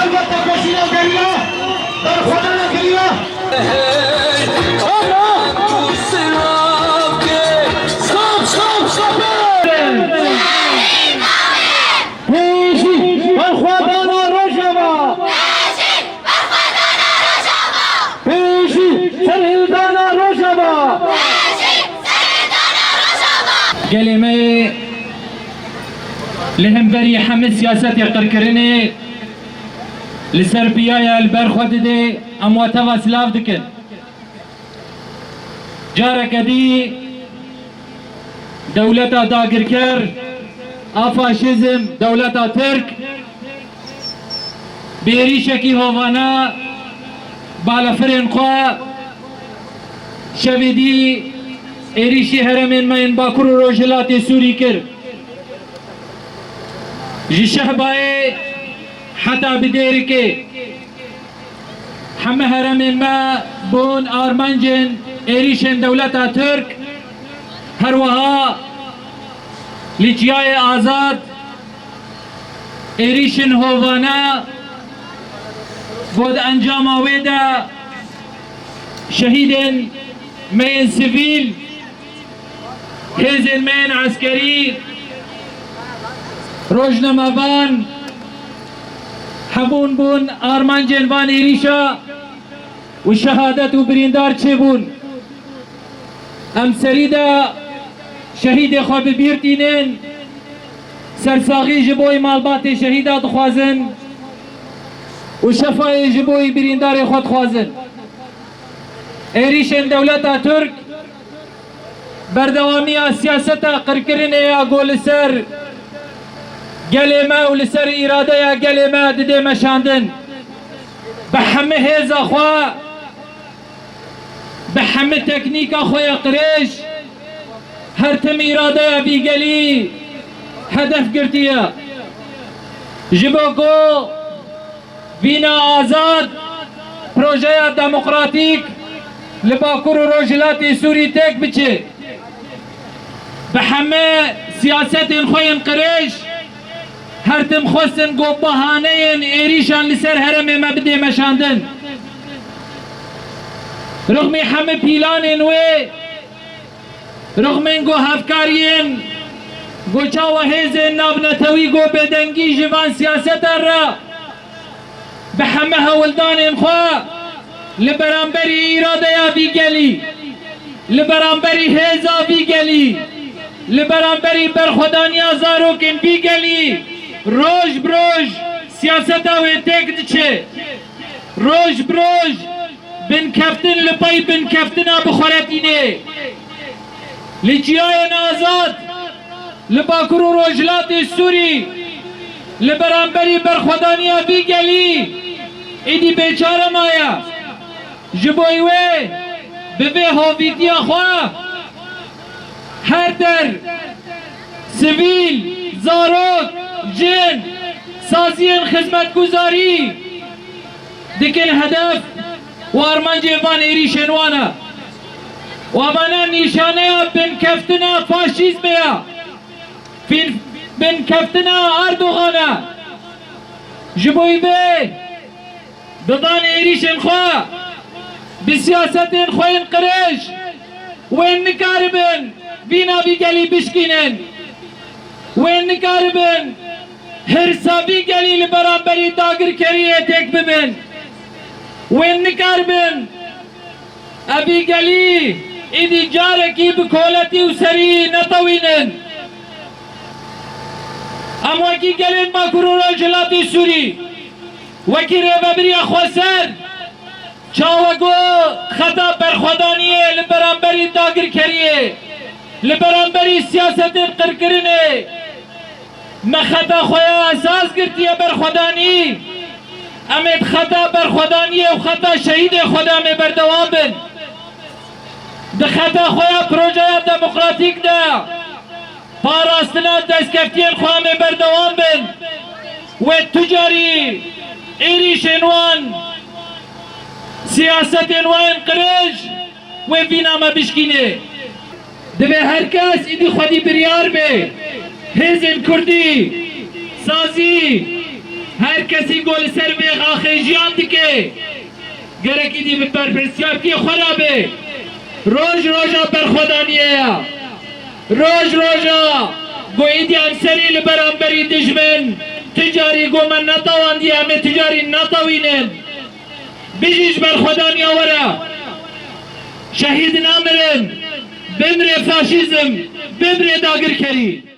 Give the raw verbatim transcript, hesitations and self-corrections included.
Elbette koşuyla geliyor. Berxwedana geliyor. Pêşî berxwedana Rojava. Pêşî serhildana Rojava. Gelê me yê li hemberî hemî siyasetê qirkirinê li ser piya ye, li ber xwe didê, em we teva silav dikin. Careke dî dewleta dagirker a faşîzm, dewleta Tirk, bi êrîşekî hovane balafirên xwe şevê dî êrîşî herêmên me yên Bakur û Rojhilatê Sûrî kir. Ji Şehbayê heta bi Dêrikê hemî herêmên me bûn armancên êrîşên dewleta Tirk, her wiha li Çiyayê Azad êrîşên hovane, ku di encama wê de şehîdên me yên sivîl, hêzên me yên eskerî, rojnamevan, hemûn bûn armancên van êrîşa û şehadet û birîndar çêbûn. Em serî de şehîdê xwe bi bîr tînin, sersaxî ji bo malbatê şehîda dixwazin û şefayê ji bo birîndarê xwe dixwazin. Êrîşên dewleta Tirk berdewamiya siyaseta qirkirinê ya ku li ser gelê me û li ser îradeya gelê me didê meşandin. Bi hemî hêza xwe, bi hemî teknîka xwe ya qirêj, her tim îradeya vî gelî hedef girtiye. Ji bo ku vîna azad, projeya demokratîk li Bakur û Rojhilatê Sûrî têk biçe. Bi hemî siyasetên xwe yên qirêj, her tim xwestin ku bahaneyên êrîşan li ser herêmê me bidê meşandin. Rixmî hemî pîlanên wê, rixmên ku hevkariyên ku çawa hêzên navnetewî ku bêdengî ji van siyaseta re bi hemî hewldanên xwe li beramberî îradeya vî gelî, li beramberî hêza vî gelî, li beramberî berxwedaniya zarokên vî gelî roj bi roj siyaseta wê têk diçe. Roj bi roj binkeftin li pey binkeftina bi xwe re tîne. Li Çiyayên Azad, li Bakur û Rojhilatê Sûrî, li beramberî berxwedaniya vî gelî êdî bêçare maye. Ji bo wê bi vê hovîtiya xwe her der, sivîl, zarok, jin, saziyên xizmetguzarî dikin hedef û armancên van êrîşên wan e. Û evane nîşaneya binkeftina faşîzmê ye. Fîn-, binkeftina Erdogan e. Ji bo vê bi van êrîşên xwe, bi siyasetên xwe yên qirêj, wê nikaribin vîna vî gelî bişkînin. Wê nikaribin hirsa vî gelî li beramberî dagirkeriyê têk bibin. Wê nikaribin evî gelî îdî carekî bi koletî û serî netewînin. Em wekî gelên Bakur û Rojhilatê Sûrî, wekî rêvebiriya xweser, çawa ku xeta berxwedaniyê li beramberî dagirkeriyê, li beramberî siyasetên qirkirinê, me xeta xwe ya esas girtiye berxwedanî. Em ê di xeta berxwedaniyê û xeta şehîdê xwe de em ê berdewam bin. Di xeta xwe ya projeya demokratîk de parastina destkeftiyên xwe em ê berdewam bin. Wê tu carî êrîşên wan, siyasetên wan yên qirêj wê vîna me bişkîne. Divê her kes îdî xwedî biryar be. Hêzên kurdî, sazî, Her kesî ku li ser vê axê jiyan dike, gerek îdî bi berpirsiyartiyê xwe re be. Roj roja berxwedaniyê ye. Roj roja ku îdî em serî li beramberî dijmin, tu carî ku me netewandiye, em ê tu carî netewînin. Bijî ji berxwedaniya we re. Şehîd namirin. Bimire faşîzm. Bimire dagirkerî.